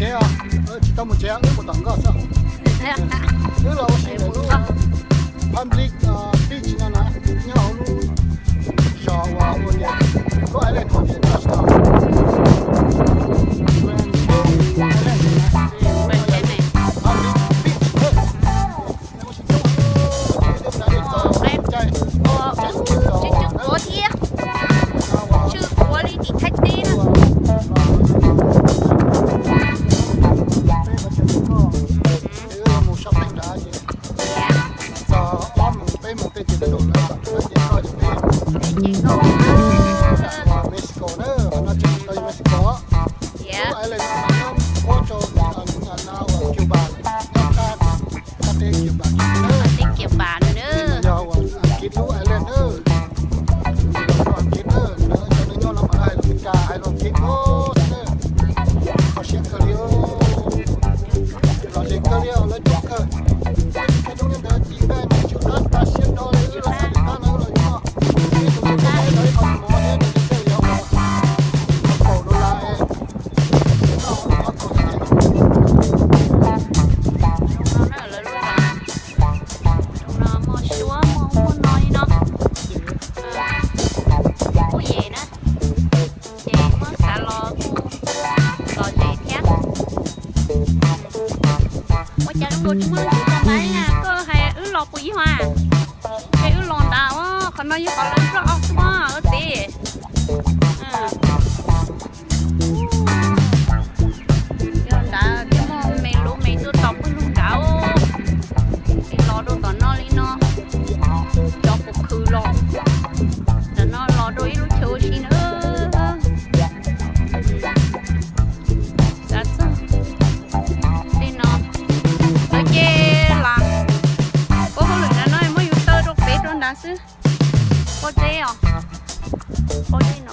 Tsev os, tsis tau mus tsev, wb mus tom nkoj xwb. Wb los ua si ntawm lub public beach no na, nyob hauv lub zos uas ua tias lub island hu tias Georgetown. Public beach. Tsw tsw quav thiab, tsw quav li tim Thaib teb na. Txog ob moos peb moos tej ces tau lawm, ces koj ces peb Mexico na, qhov no tseem tau Mexico. Lub island no nyob puab rau Cuba, nyob qab, qab teb Cuba. Teb Cuba no na. Yog uas Askiv lub island na. Los rau Askiv na, lawv cov neeg nyob no mas hais lus Meskas, hais lus Askiv os na. Kho siab kawg li, lom zem kawg li os, lawv coob kawg. Coob nyob ntawd ci nqaij mas tsw qab tas siab rau li, wb los xav li qab no wb los yuav. Ib tug me tub lawv ib qho mov thiab nws thiaj li yog uas kaum dollar. Zoo no muaj suab muaj ub muaj no li no. Kuj yem na, ces muab xav los kuj lom zem thiab. Ua cas zoo nkaus tsis muaj leej twg tau npav na, koj hais wb los puas yog a? Ces wb los nrad, qhov no yog qhov lawv nroj au xwb mas wb txiv. Yog nrad thiaj muaj me lub me tuaj tos pawg lug nrad. Es los rau tom no li no, cov puv khwv los tom no los rau ib lub chaw ua si na. Xav txog li no, lawv ces lam ua hauj lwm nrad no muab yus taw rau pem rau nrad xwb. Pob zeb os, pob zeb no.